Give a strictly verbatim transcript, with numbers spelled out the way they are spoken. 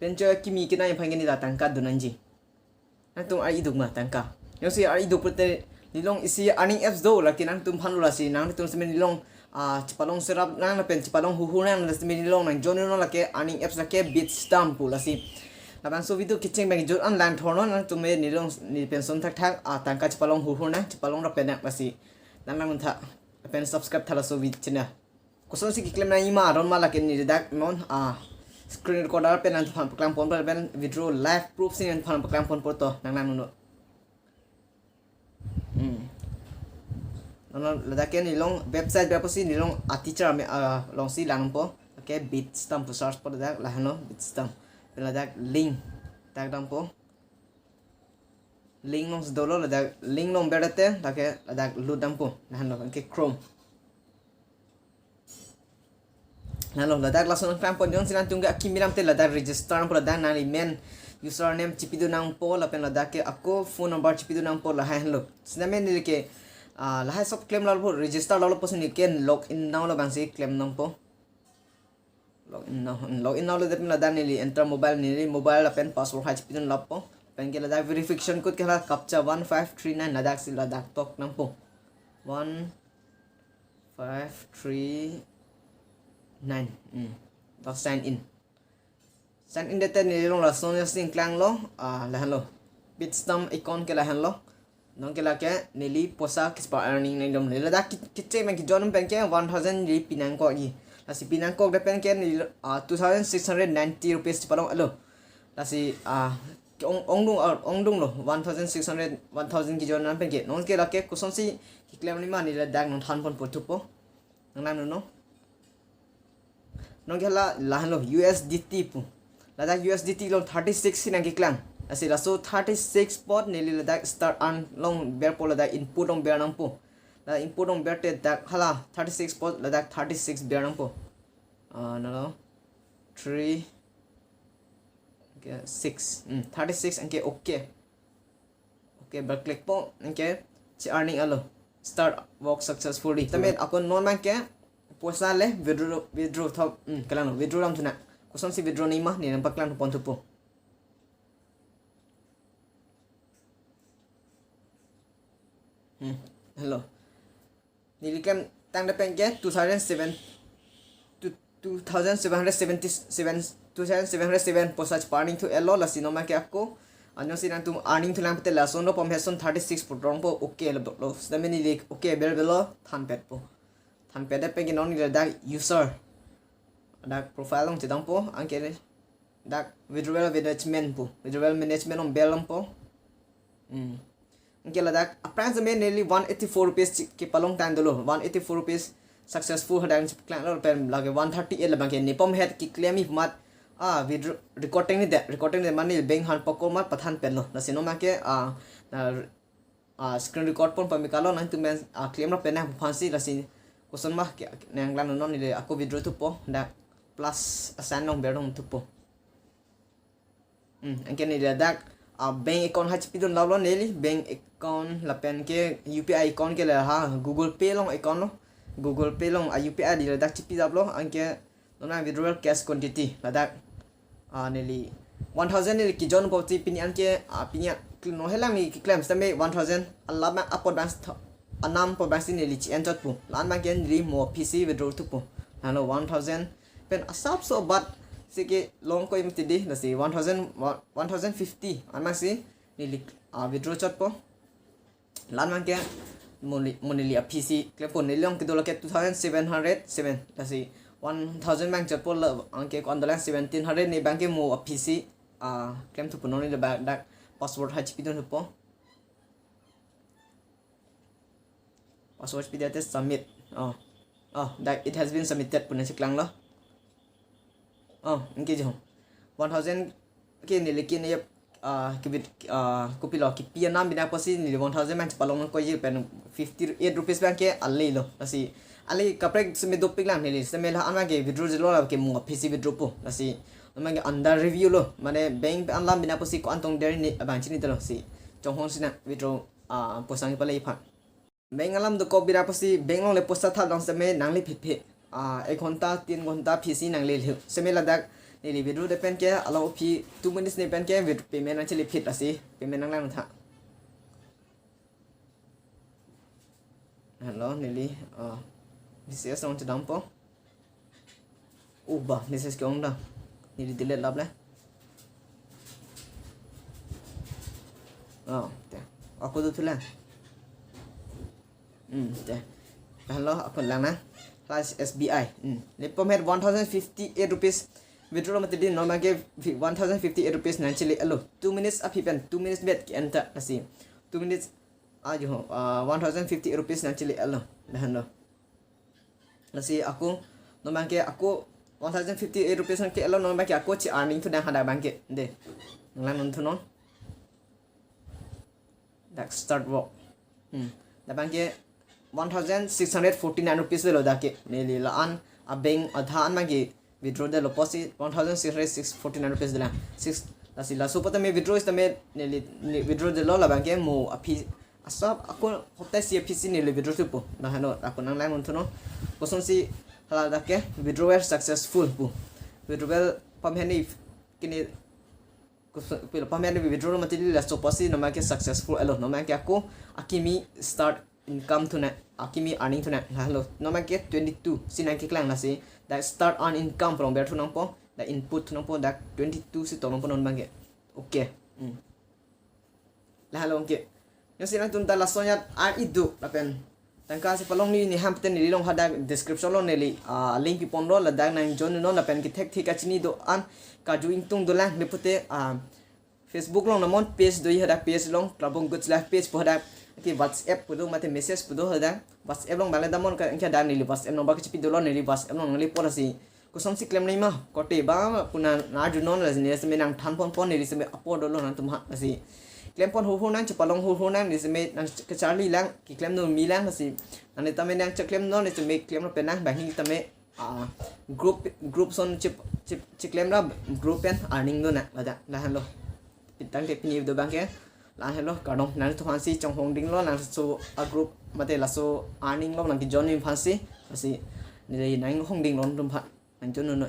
Pencho kimi kena yang pangkeni la tangka donangji. Nangtum ar-iduk ma tangka. Jongsi ar-iduk pute nelilong isi earning apps do, lake nangtum phan lasi nangtum semen nelilong, ah, chepalong serap nang lapen chepalong huhur nang, lasi semen nelilong nang join non, lake earning apps lake Bitstamp pu lasi. Labangso video kecheng bang jut an lang thornon, nangtum me nelilong ne pension thakthak, ah, tangka chepalong huhur nang, chepalong rap nang lasi. Nang nang tha, lapen subscribe tha laso vid channel. Kosonsi keklem nangji ma aron ma lake neli dak non, ah, screen recorder pen nangphan paklang ponpo lapen video live proof si nangphan paklang ponpo to, nang nang nunu. Hmm. Non ladak ke nelilong website berpo si nelilong a teacher me, ah, alongsi langpo. Lake Bitstamp pu search po ladak lahenlo Bitstamp. Pen ladak link dak dampo. Link alongsi dolo ladak link along berdate lake ladak lut dampo. Lahenlo anke Chrome. Lahenlo ladak lason nangklangpon jongsi nangtum ke akimi lam te ladak register nangpo, ladak nangli main username chipidun nangpo lapen ladak ke ako phone number chipidun nangpo, lahai henlo. Sitame neli ke, ah, lahai sob klem lalo, register lalo pusi neli ke log in nanglo, bangsi klem nangpo. Log in now, log in nanglo, lapen ladak neli enter mobile, neli mobile lapen password hai chipidun lapo. Lapen ke ladak verification code ke la captcha one five three nine, ladak si ladak tok nangpo. One five three nine. Hmm. Tok sign in. Sign in date nelilong lason ya sing klanglo, ah, lahenlo. Bitstamp account ke lahenlo. Non ke lake neli poisa kespar earning nangdom, neli ladak ki-, kecheng bang kejoin pen ke one thousand neli pinangkokji. Lasi pinangkok date pen ke neli, ah, two thousand six hundred ninety rupees chepalong alo. Lasi, ah, ke ong, ongdung, ah, ongdunglo, one thousand six hundred, one thousand kejoin pen ke. Non ke lake kosonsi keklem nangji ma neli ladak non thanpon po thupo. Nang nang nunu. Non ke la, lahenlo U S D T pu. Ladak U S D T along thirty six si nangkeklang. Lasi laso thirty six apot neli ladak start earn along berpo, ladak input along ber nangpo. Ladak input along berte dak hala thirty six apot ladak thirty six ber nangpo. Ah, nalo. Three. Okay, six. Hmm, thirty six anke okay. Okay, ber click po, anke che earning alo. Start work successfully. Tame akon non bang ke poisa le withdraw, withdraw thok, hmm, kalang withdraw lam thuna. Kosonsi withdraw nangji ma, neli nangpaklang pon thupo. Hmm, hello. Neli klemtang date pen ke two thousand seven, two, two thousand seven hundred seventy-seven, two thousand seven hundred seven poisa chepar earning thu elo, lasi non ma ke ako. Anyo si nangtum earning thulang pute lason do pom heson thirty six pu rong po, okay lo dok lo. Sitame neli okay ber belo thanpet po. Thanpet date pen ke non neli dak user. Dak profile along chedang po, anke dak withdrawal management pu. Withdrawal management along ber nangpo. Hmm. Anke ladak aphrang sitame neli one eighty four rupees chi-, kepalong tang dolo. One eighty four rupees successful hadak chipaklang lo, pen lake one thirty eight labang ke nepom het keklem amat. Ah, withdraw, recording ni de, recording ni mane bank han pokok amat pathanpetlo. Lasi non ma ke, ah, na, ah, screen record pon pamikalo nangtum men, ah, klem rap nang aphansi, lasi koson ma ke nanglang non neli ako withdraw thupo, dak plus a sign along ber nang thupo. Hmm, anke neli ladak, ah, bank account ha chipidun lalo neli, bank account lapen ke U P I account ke la ha, Google Pay along account lo. Google Pay along, ah, U P I I D ladak chipi daplo, anke non ma withdrawal cash quantity ladak, ah, neli one thousand neli kejoin po ti pini anke, ah, pini an, non helang neli keklem sitame one thousand alam apot bang st-, anam apot bang si neli chi-en chot po. La-an bang ke neli mo aphisi withdraw thupo. Lahenlo one thousand pen asapso bat si kelong ko imti di, lasi one thousand, one thousand fifty an bang si neli, ah, withdraw chot po. La-an bang ke mo neli, mo neli aphisi klempo, neli along kedo lake two thousand seven hundred seven, lasi one thousand bang chot po, la anke ko andalan seventeen hundred ne bang ke mo aphisi, ah, klem thupo, non neli ladak password ha chipidun thupo. Password pidate submit. Oh. Oh, that it has been submitted pu nangcheklang lo. Oh, anke jo. One thousand ke neli ke ne, ah, kibit, ah, kopilo, kipi anam bina apotsi neli one thousand bang chepalong nangkokji, pen fifty eight rupees bang ke ale lo. Lasi ale kaprek sitame dopik lang neli, sitame la-an bang ke withdraw jelo, la ke mo aphisi withdraw po. Lasi non bang ke under review lo. Mane bank alam bina apotsi ko-an tong der ne abang chinidetlo, si chonghong si nang withdraw, ah, poisa kepale aphan. Bank alam dokok bira apotsi bank along le poisa thap dam sitame nangle phephe. Ah, ek ghonta, tin ghonta aphisi nangle le. Sitame ladak Neli video de pen ke along aphi two minutes ni pen ke video payment nangchele phit lasi payment nanglang tha. Hello, neli uh, message nangchedampo. Oh, ba, message ke-ong da. Neli delete lap le. Oh, te. Ako do thule. Hmm, te. Hello, ako lang na. Plus S B I. Hmm. Lepom her one thousand fifty-eight rupees. Withdraw mati di non abang ke fi-, one thousand fifty-eight rupees nangchele alo. Two minutes aphi pen, two minutes bet ke-en tha lasi. Two minutes ajo, uh, one thousand fifty-eight rupees nangchele alo. Lahenlo. Lasi ako, non abang ke ako one thousand fifty-eight rupees nangke alo, non abang ke ako che-earning thunang hadak abang ke. De. Nanglang non thunon. Dak start work. Hmm. Dak abang ke one thousand six hundred forty-nine rupees lo dak ke. Neli la-an a bank adha an abang ke withdraw detlo pusi one thousand six hundred six forty-nine rupees dolang. Six, lasi laso pu tame withdraw sitame neli, ne withdraw detlo, labang ke mo aphi asap ako hotai isi aphi si neli withdraw thupo. Lahenlo, ako nanglang non thunon. Kosonsi hala dak ke withdrawal successful pu. Withdrawal pamheni kini Kus-, pil pamheni withdraw mati di laso pusi non abang ke successful alo, non abang ke ako akimi start income thunang, akimi earning thunang. Lahenlo, non abang ke twenty-two si nangkeklang lasi dak start earn income pu along ber thunangpo, dak input thunangpo, dak twenty-two si tolongpo non abang ke. Okay. Hmm. Lahenlo ke. Jongsi nangtum ta lason ajat ar-i do lapen tangka si palong ni ni ham pute neli along hadak description along neli, ah, link piponlo, ladak nang join non lapen kethek thek kachini do-an kaju ingtung dolang, ne pute, ah, Facebook along namon page do, hadak page along Klabong Goods Life page pu hadak ke WhatsApp pu do mate message pu do hadak. WhatsApp along abang le damnon ke, ke hadak neli WhatsApp number kachipi dolo, neli WhatsApp along nangle pon lasi kosonsi klem nangji ma, korte ba puna nang arjunon lasi neli seme nangthan ponpon, neli seme apor dolo nangtum ha lasi. Klem pon hurhur nang, chepalong hurhur nang, neli seme nangkecharli lang, keklem nurmi lang lasi. Nangli tame nangcheklem non, neli seme klem lo pen nang, banghini tame, ah, group, group ason che, che, cheklem ra group pen earning do nang, ladak, lahenlo. Pitang ke pini do abang ke. Lahenlo, kardom, nangtum aphansi chonghong dinglo, nangso a group mate laso earning along nangkejoin aphansi, lasi neli nanghong dinglo nangtum aphan, nang join non.